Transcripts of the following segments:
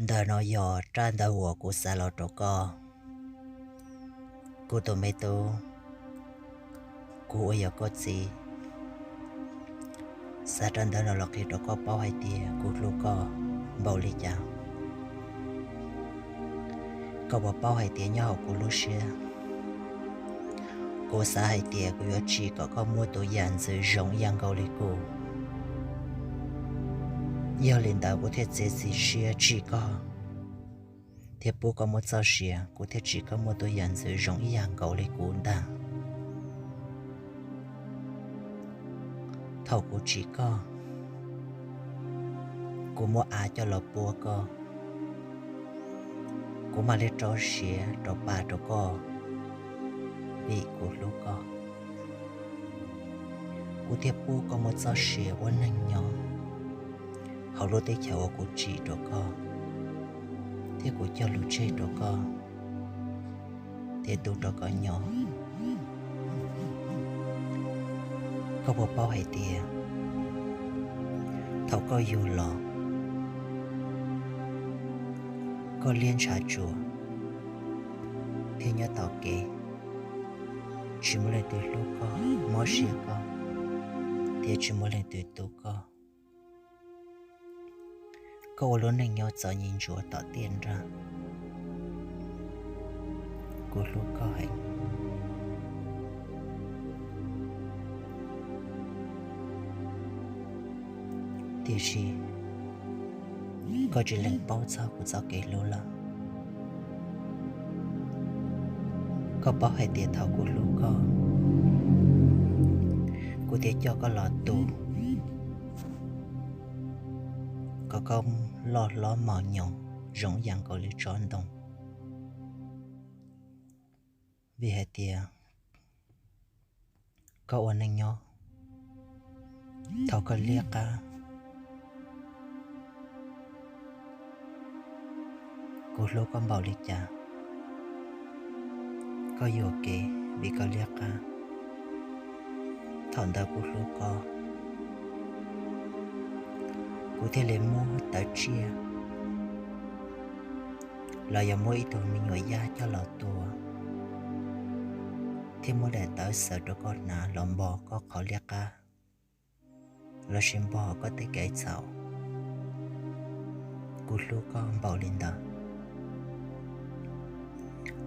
Ntawm no yog raj ntawv uas kuv xa los rau koj, kuv tus me tub, kuv uas yog koj txiv. Xa raj ntawv no los qhia rau koj paub hais tias kuv hlub koj npaum li cas. Koj puas paub hais tias nyob hauv kuv lub siab, kuv xav hais tias kuv yuav tsim kom koj muaj tus yam ntxwv zoo ib yam nkaus li kuv. Yog li ntawd kuv thiaj txiav txim siab tsim koj, thiab pub koj muaj txoj sia, kuv thiaj tsim koj muaj tus yam ntxwv zoo ib yam nkaus li kuv ntag. Thaum kuv tsim koj, kuv muab av coj los puab koj, kuv mam li rau siav rau pa rau koj, vim kuv hlub koj. Kuv thiaj pub koj muaj txoj sia ua neej nyob hauv lub teb chaws uas kuv tsim rau koj, thiab kuv cog lus tseg rau koj, thiab tu rau koj nyob. Koj puas paub hais tias thaum koj yug los, koj liab ntshav tsuas, thiab nyob tom kev, tsis muaj leej twg hlub koj, mob siab koj, thiab tsis muaj leej twg tu koj. Koj ua lub neej nyob txom nyem ntsuav tom tiaj nrag. Kuv hlub koj heev. Tiam sis koj tsis lees paub txog kuv txoj kev hlub lawm. Koj paub hais tias thaum kuv hlub koj, kuv thiaj coj koj los tu, kom koj loj hlob mos nyoos zoo ib yam nkaus li tsob ntoo. Vim hais tias koj ua neej nyob, thaum koj liab qab, kuv hlub koj npaum li cas, koj yuam kev vim koj liab qab. Thaum ntawd kuv hlub koj, kuv thiaj li muab tawv tsiaj los yog muab ib tug me nyuam yaj coj los tua, thiab muab daim tawv xaws rau koj hnav los npog koj qhov liab qab, lossis npog koj tej kev txhaum. Kuv hlub koj npaum li ntawd,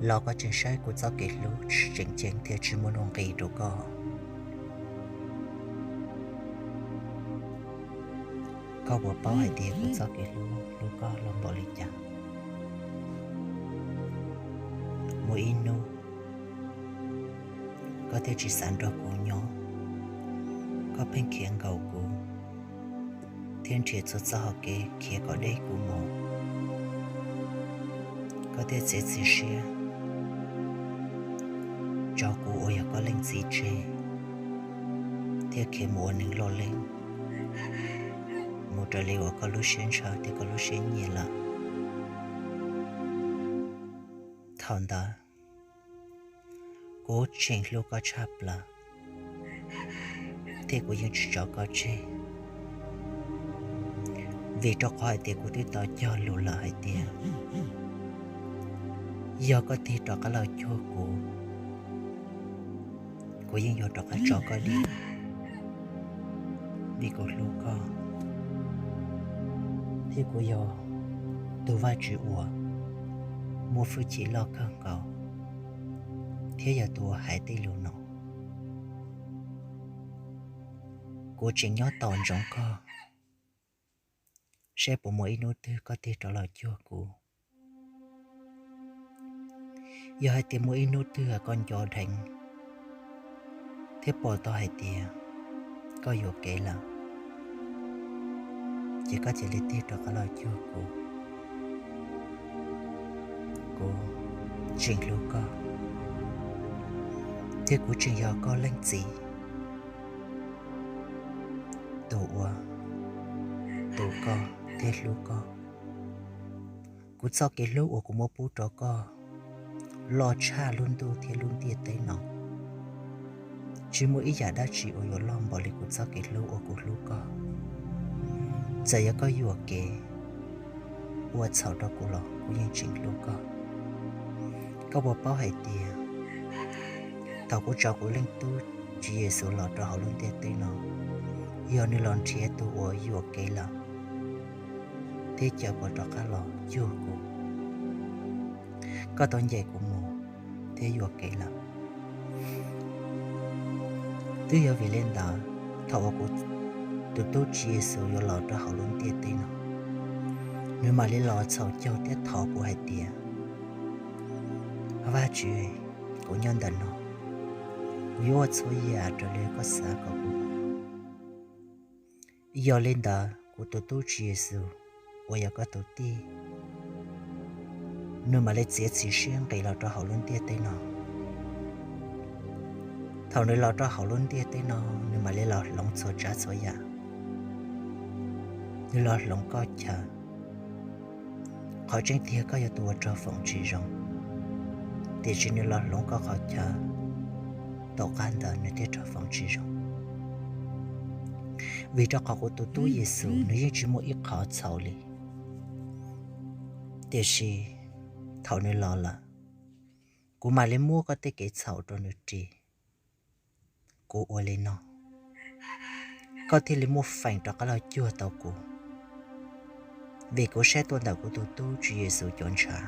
los koj tseem saib kuv txoj kev hlub tseem ceeb thiab tsis muaj nuj nqis rau koj. Koj puas paub hais tias kuv txoj kev hlub hlub koj los npaum li cas? Muaj ib hnub koj thiaj tsis xav nrog kuv nyob, koj pheej khiav nkaum kuv, thiab nrhiav txhua txoj hau kev khiav kom deb kuv mus. Koj thiaj txiav txim siab tso kuv uas yog koj leej txiv tseg, thiab khiav mus ua neeg loj leeb, mus raws li uas koj lub siab ntshaw thiab koj lub siab nyiam lawm. Thaum ntawd kuv tseem hlub koj tshaj plaws, thiab kuv yeej tsis tso koj tseg, vim rau qhov hais tias kuv twb tau cog lus lawm hais tias yog koj tig rov qab los cuag kuv, kuv yeej yuav rov qab tso koj dim, vim kuv hlub koj, thiab kuv yog tus Vajtswv uas muaj hwj chim loj kawg nkaus, thiab yog tus uas hais tej lus no. Kuv tseem nyob tos ntsoov koj, seb puas muaj ib hnub twg koj tig rov los cuag kuv. Yog hais tias muaj ib hnub twg koj nco dheev thiab pom tau hais tias koj yuam kev lawm, ces koj cia li tig rov qab los cuag kuv. Kuv tseem hlub koj, thiab kuv tseem yog koj leej txiv, tus uas tu koj thiab hlub koj. Kuv txoj kev hlub uas kuv muab pub rau koj loj tshaj lub ntuj thiab lub ntiaj teb no. Tsis muaj ib yam dab tsi uas yuav loj npaum li kuv txoj kev hlub uas kuv hlub koj. Txawm yog koj yuam kev, ua txhaum rau kuv los kuv yeej tseem hlub koj. Koj puas paub hais tias thaum kuv tso kuv Leej Tub Tswv Yexus los rau hauv lub ntiaj teb no, yog nws los nrhiav tus uas yuam kev lawm thiab caw kuv rov qab los cuag kuv. Koj tau ncaim kuv mus thiab yuam kev lawm. Twb yog vim li ntawd, thaum uas kuv tus tub Tswv Yexus yuav los rau hauv lub ntiaj teb no, nws mam li los txhaum caug thiab thov kuv hais tias, Vajtswv, kuv nyob ntawm no, kuv yuav ua txhua yam raws li koj xav kom kuv. Yog li ntawd, kuv tus tub Tswv Yexus uas yog koj tus tij, nws mam li txiav txim siab nqis los rau hauv lub ntiaj teb no. Thaum nws los rau hauv lub ntiaj teb no, nws mam li los hloov txhua tsav txhua yam. Nws los hloov koj chaw. Qhov tseeb tiag koj yog tus uas raug foom tsis zoo, tiam sis nws los hloov koj qhov chaw, tom qab ntawd nws thiaj raug foom tsis zoo. Vim rau qhov kuv tus tub Yexus nws yeej tsis muaj ib qho txhaum li, tiam sis thaum nws los lawm, kuv mam li muab koj tej kev txhaum rau nws ris. Kuv ua li no, koj thiaj li muaj feem rov qab los cuag tau kuv, vim kuv saib tuaj ntawm kuv tus tub Tswv Yexus cov ntshav,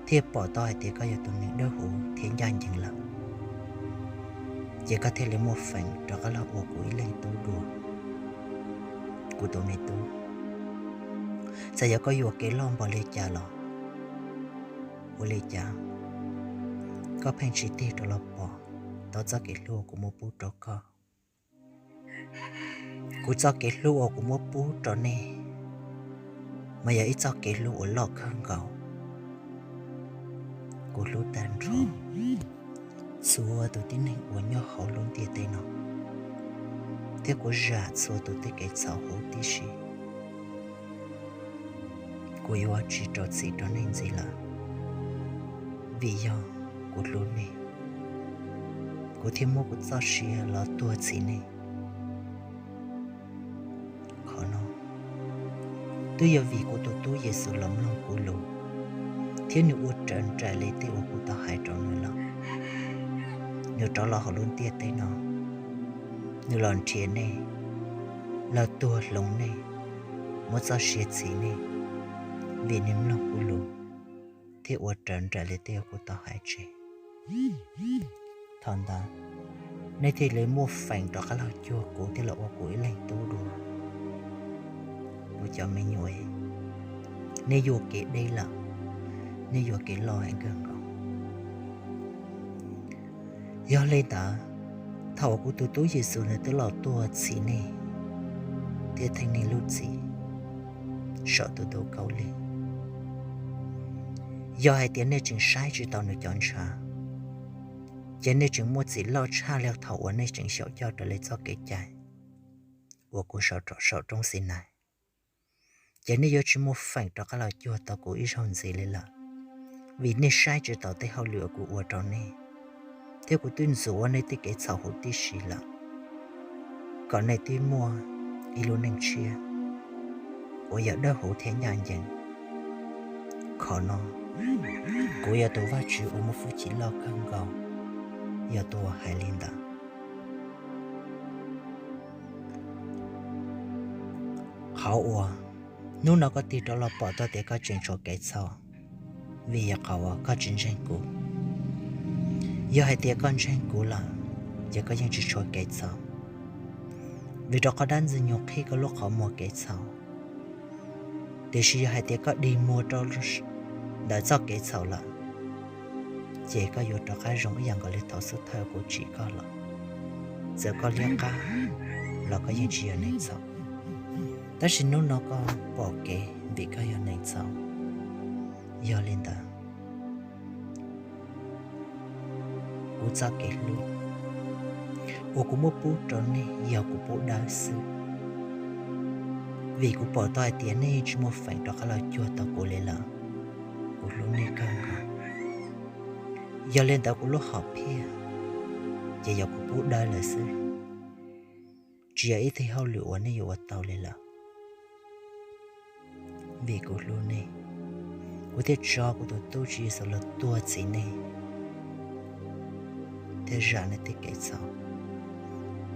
thiaj pom tau hais tias koj yog tus neeg dawb huv thiab ncaj ncees lawm, ces koj thiaj li muaj feem rov qab los ua kuv ib leeg tub dua. Kuv tus me tub, txawm yog koj yuam kev loj npaum li cas los, ua li cas koj pheej tsis tig rov los pom tau txoj kev hlub uas kuv muab pub rau koj. Kuv txoj kev hlub uas kuv muab pub rau nej, mas yog ib txoj kev hlub uas loj kawg nkaus. Kuv hlub tag nrho txhua tus tib neeg uas nyob hauv lub ntiaj teb no, thiab kuv zam txhua tus tej kev txhaum huv tib si. Kuv yuav tsis rau txim rau nej ntxiv lawm, vim yog kuv hlub nej, kuv thiaj muab kuv txoj sia los tuag txhiv nej. Qhov no twb yog vim kuv tus tub Yexus los mloog kuv lus, thiab nws ua raws nraim li tej uas kuv tau hais rau nws lawm. Nws rov los hauv lub ntiaj teb no, nws los nrhiav nej, los tuag hloov nej, muab txoj sia txhiv nej, vim nws mloog kuv lus thiab ua raws nraim li tej uas kuv tau hais tseg. Thaum ntawd nej thiaj li muaj feem rov qab los cuag kuv thiab los ua kuv ib leeg tub dua. Kuv cov me nyuam, nej yuam kev deb lawm, nej yuam kev loj heev kawg nkaus. Yog li ntawd, thaum uas kuv tus tub Yexus nws twb los tuag txhiv nej thiab theej nej lub txim saum tus ntoo khaub lig, yog hais tias nej tseem saib tsis taus nws cov ntshav, ces nej tseem muaj txim loj tshaj li thaum uas nej tseem xyaum coj raws li txoj kev cai uas kuv sau rau saum roob Xinais, ces nej yuav tsis muaj feem rov qab los cuag tau kuv ib zaug ntxiv li lawm, vim nej saib tsis taus tej hauj lwm uas kuv ua rau nej, thiab kuv twb ntxuav nej tej kev txhaum huv tib si lawm, kom nej twb muaj ib lub neej tshiab uas yog dawb huv thiab ncaj ncees. Qhov no, kuv yog tus Vajtswv uas muaj hwj chim loj kawg nkaus yog tus uas hais li ntawd. Qhov uas hnub no koj tig rov los pom tau tias koj tseem tshuav kev txhaum, vim yog qhov uas koj tsis ntseeg kuv. Yog hais tias koj ntseeg kuv lawm, ces koj yeej tsis tshuav kev txhaum, vim rau qhov dab Ntxwg Nyoog qhib koj lub qhov muag kev txhaum. Tiam sis yog hais tias koj dig muag rau ntawm txoj kev txhaum lawm, ces koj yuav rov qab zoo ib yam nkaus li thaum xub thawj kuv tsim koj los. Txawm koj liab qab los koj yeej tsis yog neeg txhaum, tab sis hnub no koj pom kev vim koj yog neeg txhaum. Yog li ntawd, kuv txoj kev hlub uas kuv muab pub rau nej yog kuv pub dawb xwb, vim kuv pom tau hais tias nej yeej tsis muaj feem rov qab los cuag tau kuv li lawm. Kuv hlub nej kawg nkaus, yog li ntawd kuv lub hom phiaj ces yog kuv pub dawb lawm xwb, tsis yog ib txhia hauj lwm uas nej yuav ua tau li lawm. Vim kuv hlub nej, kuv thiaj tso kuv tus tub Tswv Yexus los tuag txhiv nej thiab zam nej tej kev txhaum.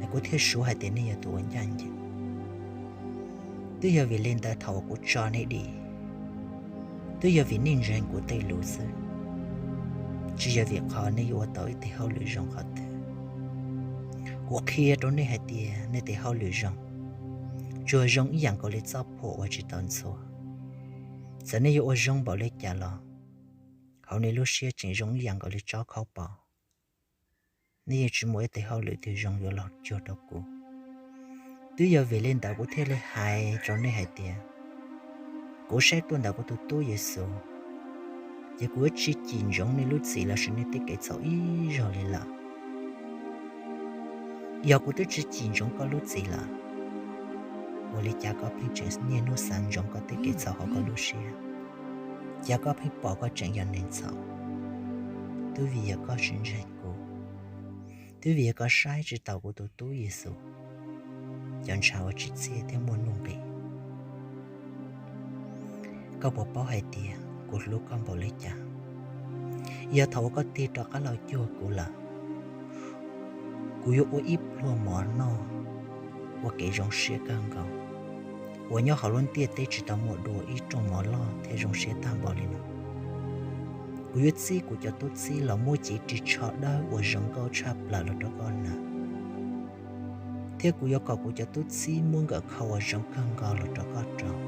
Es kuv thiaj suav hais tias nej yog tus uas ncaj ncees. Twb yog vim li ntawd thaum uas kuv tso nej dim, twb yog vim nej ntseeg kuv tej lus xwb, tsis yog vim qhov nej yuav ua tau ib tes hauj lwm zoo qhov twg. Kuv qhia rau nej hais tias nej tes hauj lwm zoo, tsuas zoo ib yam nkaus li txoj phuam uas tsis tau ntxhua. Txawm nej yuav ua zoo npaum li cas los, hauv nej lub siab tseem zoo ib yam nkaus li tsob khaub pos. Nej yeej tsis muaj ib tes hauj lwm twg zoo yuav los cuag rau kuv. Twb yog vim li ntawd kuv thiaj li hais rau nej hais tias, kuv saib tuaj ntawm kuv tus tub Yexus, ces kuv yuav tsis cim ntsoov nej lub txim lossis nej tej kev txhaum ib zaug li lawm. Yog kuv twb tsis cim ntsoov koj lub txim lawm, ua li cas koj pheej tseem niaj hnub xav ntsoov koj tej kev txhaum hauv koj lub siab? Cas koj pheej pom koj tseem yog neeg txhaum? Twb vim yog koj tsis ntseeg kuv, twb vim yog koj saib tsis taus kuv tus tub Yexus, cov ntshav uas tsim txiaj thiab muaj nuj nqis. Koj puas paub hais tias kuv hlub koj npaum li cas? Yog thaum uas koj tig rov qab los cuag kuv lawm, kuv yuav ua ib pluag mov noj ua kev zoo siab kawg nkaus, uas nyob hauv lub ntiaj teb tsis tau muaj dua ib rooj mov loj thiab zoo siab tag npaum li no. Kuv yuav txib kuv cov tub txib los muab cev ris tsho dawb uas zoo nkauj tshaj plaws los rau koj hnav, thiab kuv yuav kom kuv cov tub txib muab nkawm khau uas zoo kawg nkaus los rau koj rau,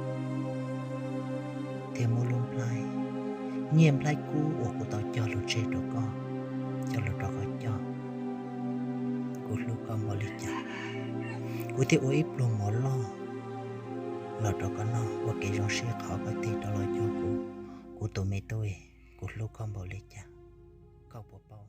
thiab muab lub nplhaib, nyiaj nplhaib kub uas kuv tau cog lus tseg rau koj, coj los rau koj coj. Kuv hlub koj npaum li cas, kuv thiaj ua ib pluag mov loj los rau koj noj ua kev zoo siab qhov koj tig rov los cuag kuv. Kuv tus me tub, kuv hlub koj npaum li cas, koj puas paub?